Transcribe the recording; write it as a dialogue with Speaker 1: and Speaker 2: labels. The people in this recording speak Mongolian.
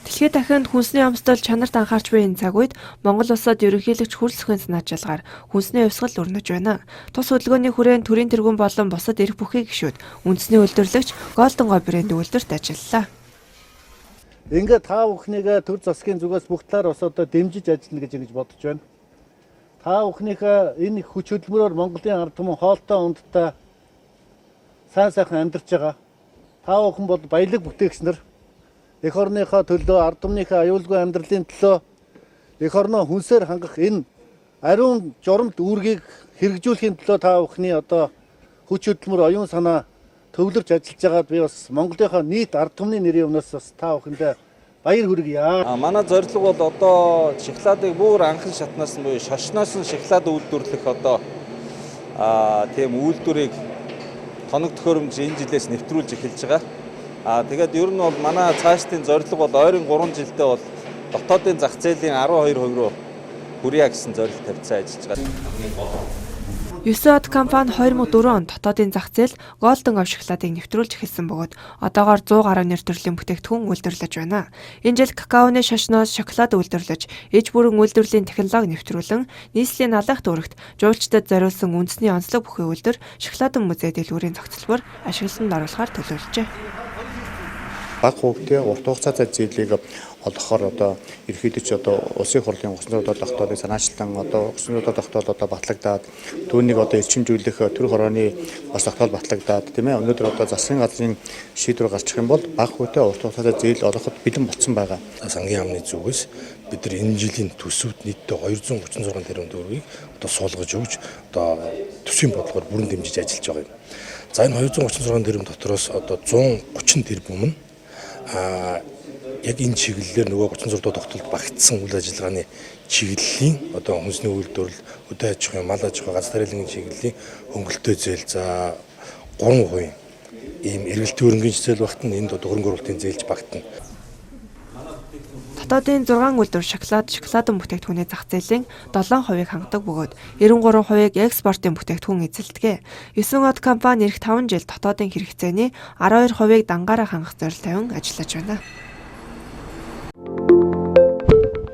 Speaker 1: Дэлхийд дахинд хүнсний өмсдөл чанарт анхаарч буй энэ цаг үед Монгол улсад ерөнхийлөгч Хүрэлсүхэн санаачилгаар хүнсний хувьсгал өрнөж байна. Тус хөдөлгөөний хүрээнд төрийн тэргүүн болон бусад эрх бүхий гишүүд үндэсний үйлдвэрлэгч Golden Go брэнд үйлдвэрт ажиллалаа.
Speaker 2: Ингээд та бүхнийг төр засгийн зүгээс бүх талаар бас одоо дэмжиж ажиллана гэж ингэж бодож байна. Та бүхнийхээ энэ хүч хөдөлмөрөөр Монголын ард түмэн хоолтой ундтай сайн сайхан амьдарч байгаа. Та бүхэн бол баялаг бүтээгч нар. Эх орныхоо төлөө, ард түмнийхээ аюулгүй амьдралын төлөө эх орноо хүнсээр хангах энэ ариун журамт үүргийг хэрэгжүүлэхийн төлөө та бүхний одоо хүч хөдөлмөр, оюун санаа төвлөрч ажиллаж байгаад би бас Монголынхаа нийт ард түмний нэрийн өмнөөс бас та бүхэндээ баяр хүргье.
Speaker 3: Манай зорилго бол одоо шоколадыг бүр анхан шатнаас нь буюу шашноос нь шоколад үйлдвэрлэх одоо тийм үйлдвэрийг тоног төхөөрөмж энэ жилээс нэвтрүүлж эхэлж байгаа. Тэгээд ер нь бол манай цаашдын зорилго бол ойрын 3 жилдээ бол дотоодын зах зээлийн 12% руу хүрье гэсэн зорилт тавьсан ажиллаж байгаа.
Speaker 1: 9 од компани 2004 онд дотоодын зах зээл Golden Go шоколадыг нэвтрүүлж эхэлсэн бөгөөд одоогоор 100 гаруй нэр төрлийн бүтээгдэхүүн үйлдвэрлэж байна. Энэ жил какаоны шашноос шоколад үйлдвэрлэж, иж бүрэн үйлдвэрлэлийн технологи нэвтрүүлэн нийслэлийн Алах дүүрэгт жуулчдад зориулсан үндэсний онцлог бүхий үйлдвэр шоколадын музей дэлгүүрийн зохицолбор ашиглалтанд оруулахар төлөвлөжээ.
Speaker 4: Бага хувьтай урт хугацаатай зээлийг олгохоор одоо ерөнхийдөө ч одоо улсын хурлын 36 дугаар тогтоолыг санаачлан одоо 36 дугаар тогтоол одоо батлагдаад түүнийг одоо эрчимжүүлэх төрөх хорооны бас тогтоол батлагдаад, тийм ээ, өнөөдөр одоо засгийн газрын шийдвэр гарчих юм бол бага хувьтай урт хугацаатай зээл олгоход бэлэн болсон байгаа.
Speaker 5: Сангийн яамны зүгээс бид нар энэ жилийн төсөвт нийтдээ 236 тэрбум төгрөгийг одоо суулгаж өгч одоо төсвийн бодлогоор бүрэн дэмжиж ажиллаж байгаа юм. За, энэ 236 тэрбум дотроос одоо 130 тэрбум нь яг энэ чиглэлээр нөгөө 36 дугаар тогтолд багтсан үйл ажиллагааны чиглэлийн одоо хүнсний үйлдвэрлэл, хөдөө аж ахуйн, мал аж ахуй, газар тариалангийн чиглэлийн хөнгөлөлтөй зээл, за 3% ийм эргэлтийн хөрөнгөний зээл багтана, энд одоо хөрөнгө оруулалтын зээлж багтана.
Speaker 1: Дотоодын 6 үйлдвэр шоколад, шоколадын бүтээгдэхүүний зах зээлийн 7%-ийг хангадаг бөгөөд 93%-ийг экспортын бүтээгдэхүүн эзэлдэг. 9 од компани ирэх 5 жил дотоодын хэрэгцээний 12%-ийг дангаараа хангах зорилт тавин ажиллаж байна.